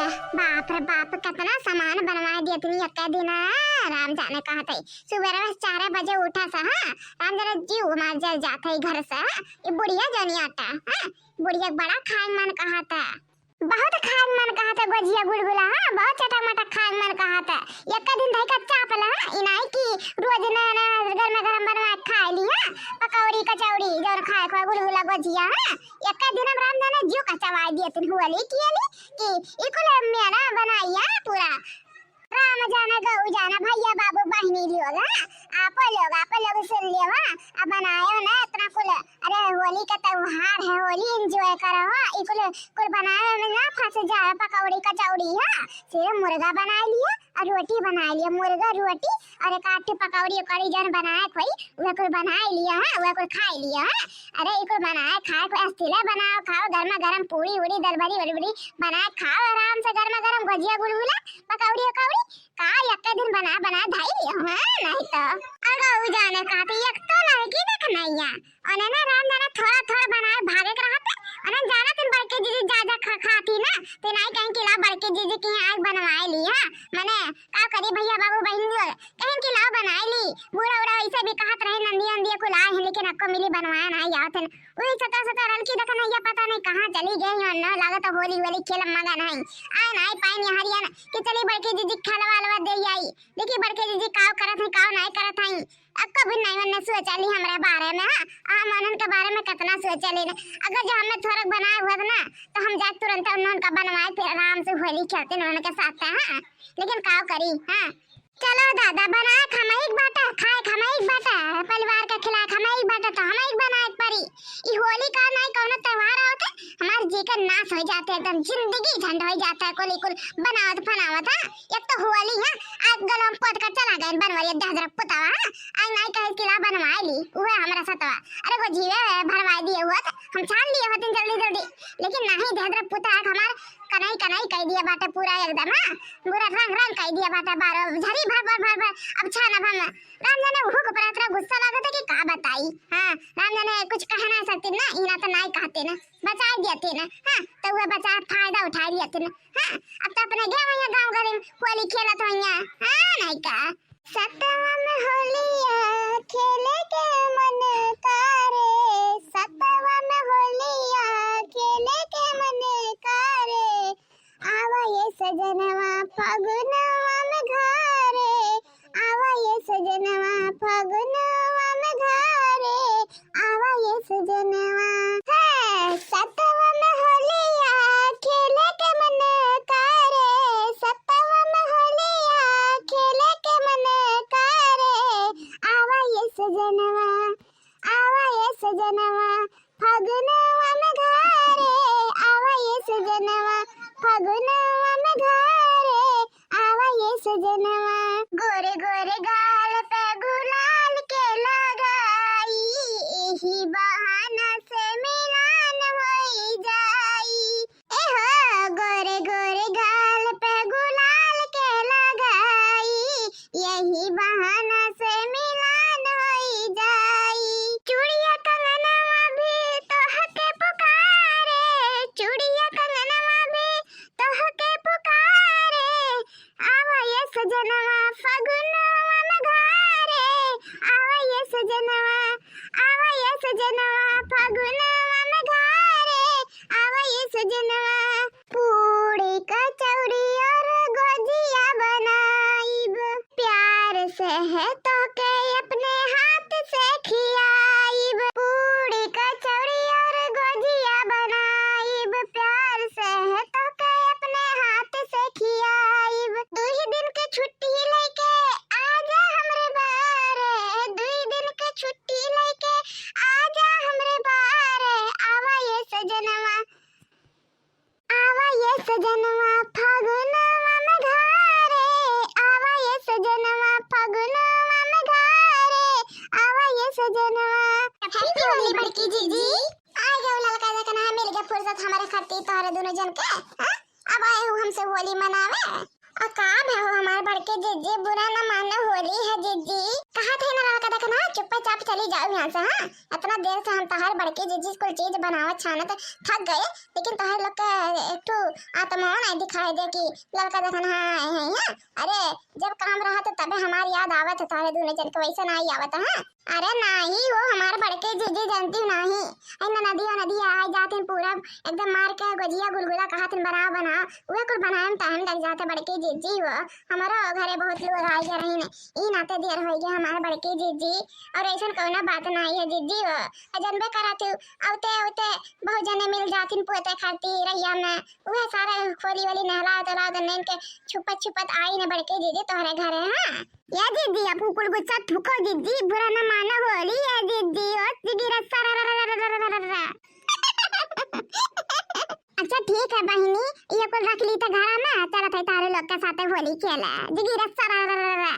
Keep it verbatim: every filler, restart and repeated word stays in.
बाप रे बाप, कितना सामान बनवाए दिए तनी एक दिन, हाँ, राम जाने कहत है। सुबह चार बजे उठा सा, हाँ, राम जाने जीव हमार जर जात है घर से, हाँ। ये बुढ़िया जनी आटा, हाँ, बुढ़िया के बड़ा खाए मन कहत है, बहुत खाए मन कहत है गोजिया गुलगुला, हाँ, बहुत चटक मटक खाए मन कहत है। एक दिन धई का चाप ला, हाँ, ई नाई कि रोज नया नया गरमा गरम बनवा के खाए ली, हाँ, पकौड़ी कचौड़ी जौन खाए खोए गुलगुला गोजिया, हाँ। एक दिन हम राम जाने जीव का चबाई दिए तनी होली के लिए कि ई कुल मेरा बनाइया पूरा। राम जाने गऊ जाने भैया बाबू बहिनी लोग, हाँ, आपो लोग, आपो लोग सुन लियो, हाँ, अब बनायो ना इतना कुल। अरे होली का त्योहार है, होली enjoy करो, हाँ, ई कुल, कुल बनावे में ना फंस जाए, पकौड़ी कचौड़ी, हाँ, सिर्फ मुर्गा बना लिया और रोटी बना लिया, मुर्गा रोटी और एक आठ ठो पकौड़ी उकौड़ी जौन बनाए खोई, वह कुल बनाए लिया, हाँ, वह कुल खाए लिया, हाँ। अरे ई कुल बनाए खाए खोई, अस्थिले बनाओ खाओ, गर्मा गर्म पूड़ी उड़ी दलबरी वलबरी बनाए खाओ आराम से, गर्मा गर्म गोजिया गुलगुला पकौड़ी उकौड़ी का एक दिन बना बना धाई लियो, हाँ, नहीं तो। अगर उ जाने कहते एक तो लड़की देख नैया, उन्हें ना राम जाने थोड़ा थोड़ा बनाए भागे के रहते, उन्हें जाना तुम बड़के जीजी जा जा खा खाती ना, ते नाई कहीं कि ला बड़के जीजी की आग बनवाए ली, हाँ, मने का करी भैया बाबू बहन लोग, कहीं कि लाओ बनाए ली, बूढ़ा उड़ा ऐसे भी कहत रहे नंदी नंदी कुल आए हैं, लेकिन अक्को मिली बनवाए ना आवत हैं। वही सता सता रलकी देखन, या पता नहीं कहाँ चली गई हो, न लागत होली होली खेल मगन है। आए ना पाइन हरियन कि चली बड़के जीजी खेलवा अलवा दे आई, देखी बड़के जीजी काव करत है, काव नहीं करत है। अक्को भी नहीं उन्हें सोचा ली हमरे बारे में, हाँ, हम उन्हन के बारे में कितना सोचा ली। अगर जो हमें थोड़क बनाए हुआ ना, तो हम जाके तुरंत उन्हन का बनवाए, फिर आराम से होली खेलते हैं उनके साथ, हाँ, लेकिन काव करी, हाँ। चलो दादा, बनाए खमाई के बाटा, खाए खमाई के बाटा, परिवार का खिलाए खमाई के बाटा, तो हमाई के बनाए के परी। ई होली का नाई कौनो त्योहार आवत है, हमार जी का नाश हो जाते, एकदम जिंदगी झंड हो जाता है, कुल कुल बनावत फनावत, हाँ। एक तो होली है, आज गलो हम पोत कर चला गए बनवरिया दहजरा पुतावा, हाँ। आज नाई कहे कि ला बनवाए ली, उहे हमरा सतवा। अरे वो जीवे भरवाए दिए हुआ था, हम छान लिए होते जल्दी जल्दी, लेकिन नहीं दहजरा पुता हमार कनाई कनाई कह दिया बाटे पूरा एकदम, हाँ। पूरा रंग रंग कह दिया बाटे, बारो झरी भर भर भर भर। अब छान अब हम राम जाने उहू के ऊपर इतना गुस्सा लागत है कि का बताई, हाँ। राम जाने कुछ कह ना सकते ना, इना तो नाई कहते ना, बचाई दिया थे ना, हाँ। तो वह बचा फायदा उठा लिया थे ना, हाँ। अब तो अपने गए वहीं गाँव घर में होली खेलत वहीं, हाँ, नहीं का। सतवा में होलिया खेले के मन करे, सतवा में होलिया खेले के मन करे। आवा ये सजनवा फगुनवा में घरे, आवा ये सजनवा फगुनवा में घरे, आवा ये सजनवा। है सतवा में होलिया खेले के मन करे, सतवा में होलिया खेले के मन करे। आवा ये सजनवा, आवा ये सजनवा फगुनवा में घरे, आवा ये सजनवा फगुनवा में घरे, आवा ये सजनवा। गोरे गोरे गाल पे गुलाल के लगाई, एही बहाना से मिलान होई जाई। ए हो, गोरे गोरे गाल पे गुलाल के लगाई, यही बहाना से मिलान होई जाई। चूड़िया कंगनवा भी तोहके पुकारे, चूड़िया कंगनवा भी तोहके पुकारे। आवा ये सजनवा फगुनवा में घरे, आवा ये सजनवा, आवा ये सजनवा फगुनवा में घरे, आवा ये सजनवा। पूड़ी कचौड़ी और गोजिया बनाइब, प्यार से है तोके अपने हाथ से खियाइब। पूड़ी कचौड़ी और गोजिया बनाइब, प्यार से है तोके अपने हाथ से खियाइब। दुई दिन के छुट्टी लेके आजा हमरे बारे, दुई दिन के छुट्टी लेके आजा हमरे बारे। आवा ये सजनवा, आवा ये सजनवा फगुनवा में घरे, आवा ये सजनवा फगुनवा में घरे, आवा ये सजनवा। Happy होली बड़की जीजी। आ गयो ललका जकना, मिल गया फुर्सत हमारे खातिर तोहरे दोनों जन के, हाँ? अब आए हो हमसे होली मनावे। आ का भे हो हमार बड़के जीजी, बुरा न मानो, होली है जीजी। कहा थे ना ललका देखना, चुप्पे चाप चली जाओ यहाँ से, हाँ? इतना देर से हम तोहर बड़के जीजी कुल चीज बनावत छानत थक गए, लेकिन तोहर लोग के एक ठो आत्मा नहीं दिखाई दे कि लड़का देखन हाँ आए हैं यहाँ। अरे, जब काम रहा तो तबे हमार याद आवत है तोहरे दोनों जन के, वैसे नहीं आवत है। अरे नाही हो, हमार बड़के जीजी जानती हो नाही, ऐ ननदिया नदिया आए जातिन पूरा एकदम मार के गोजिया गुलगुला कहतिन बनाओ बनाओ, उहे कुल बनाए में टाइम लग जाते बड़के जीजी हो। हमारो घरे बहुत लोग आए गए रही ने, ई नाते देर हो गया हमार बड़के जीजी। और ऐसन कौना बात नाही है जीजी हो, आ जनबे करत हो, औते औते बहुत जने मिल जातिन पोते खाती रहिया में, उहे सारे खोली वाली नहला तला दनेन के छुपत छुपत आई ने बड़के जीजी तोहरे घरे। हाँ या जीजी, अब कुल गुस्सा थूको जीजी, बुरा न मानो होली है जीजी। ओ जिगीरा सारा रा रा रा रा रा रा रा। अच्छा ठीक है बहिनी, ये कुल रख ली तो घरा में, चलत है तारे लोग के साथे होली खेले। जिगीरा सारा रा रा रा रा।